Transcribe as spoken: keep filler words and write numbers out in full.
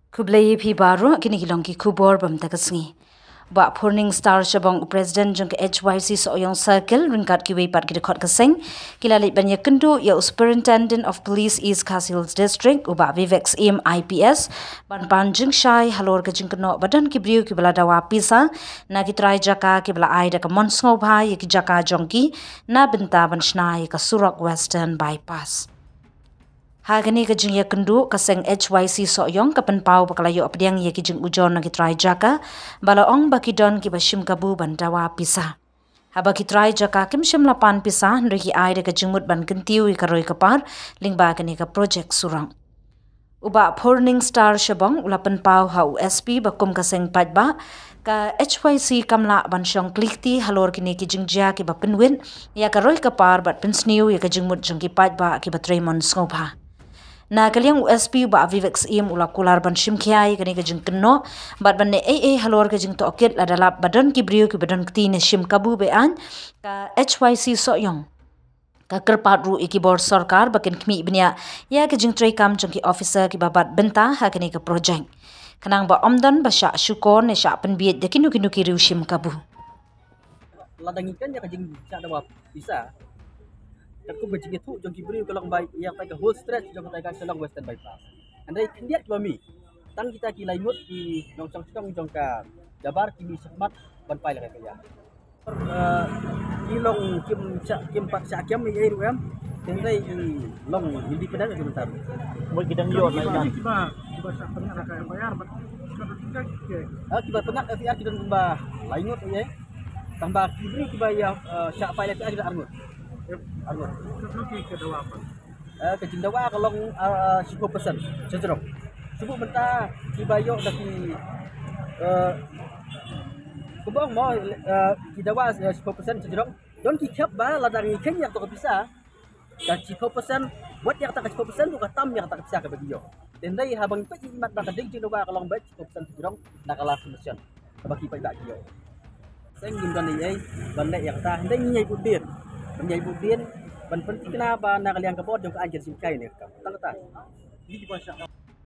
Khublei ïa phi baroh, kine ki long ki khubor ba mynta ka sngi. Bah Purning Star Shabong, u President jong ka H Y C Sohiong Circle, ryngkat kiwei pat ki dkhot ka seng, ki la leit ban ïakynduh ïa u Superintendent of Police East Khasi Hills District, u Bah Vivek Syiem I P S, ban pan jingshai halor ka jingkynnoh ba don ki briew kiba la dawa pisa na ki trai jaka kiba la ai da ka mon sngewbha ïa ki jaka jong ki na bynta ban shna ïa ka surok Western Bypass. Ha kane ka jingïakynduh, ka seng H Y C Sohiong ka pynpaw ba ka la ïoh pdiang ïa ki jingujor na ki trai jaka, ba la ong ba ki don kiba shim kabu ban dawa pisa. Haba ki trai jaka kim shym la pan pisa, hynrei ki ai da ka jingmut ban kyntiew ïa ka roi ka par lyngba kane ka projek surok. U Bah Purning Star Shabong u la pynpaw ha u S P ba kum ka seng paidbah, ka H Y C kam lah ban shong kli kti halor kine ki jingjia kiba pynwit ïa ka roi ka par bad pynsniew ïa ka jingmut jong ki paidbah kiba trei mon sngewbha. Na ka liang u S P, u Bah Vivek Syiem, u la kular ban shim khia ïa kane ka jingkynnoh bad ban leh ei ei halor ka jingtohkit lada lap ba don ki briew kiba don kti ne shim kabu be-aiñ, ka H Y C Sohiong ka kyrpad ruh ïa ki bor sorkar ba kin khmih bniah ïa ka jingtreikam jong ki officer kiba bat bynta ha kane ka projek, khnang ba ym don ba shah shukor ne shah pynbiej da kino kino ki riew shim kabu. Lada ngi kren ïa ka jingshah dawa pisa, katkum ka jingïathuh jong ki briew ka long ba ïa kata ka whole stretch jong kata ka Shillong Western Bypass. Hynrei khyndiat kiba mih, tang kita ki lai ngut ki nongshong shnong jong ka jabar ki mih shakhmat ban poi la ka ïa. Eh, ki long kim shah, kim pat shah kem ei ei ruh em. Teng dei ki long independent ki mynta. Mo ki dang ïoh na ïa. Kiba, kiba shah pyngat ka F I R bad. Ah, kiba pyngat F I R ki don kumba lai ngut ei ei. Tang ba ki briew kiba ïa, eh, shah poi la F I R ki don ar ngut. Ar ngut. Ka dawa ka long, eh, shiphew percent shajrong. Shu mynta kiba ïoh da ki, eh, kumba ong mo, eh, ki dawa, eh, shiphew percent shajrong. Don ki khep ba lada ngi kheiñ ïa kata ka pisa, ka shiphew percent, wat ïa kata ka shiphew percent ruh ka tam ïa kata ka pisa kaba ki ïoh. Teng dei haba ngi peit ïa i mat ba ka dei jingdawa ka long ba shiphew percent shajrong na ka last mission kaba ki paidbah ki ïoh. Seng ngim don ei ei ban leh ïa kata, hynrei ngi ïai bud dien, ban ïai bud dien ban pynthikna ba na ka liang ka bor jong ka aiñ kin shim kai ne ka kam. Tang kata. Ngi ki ba shah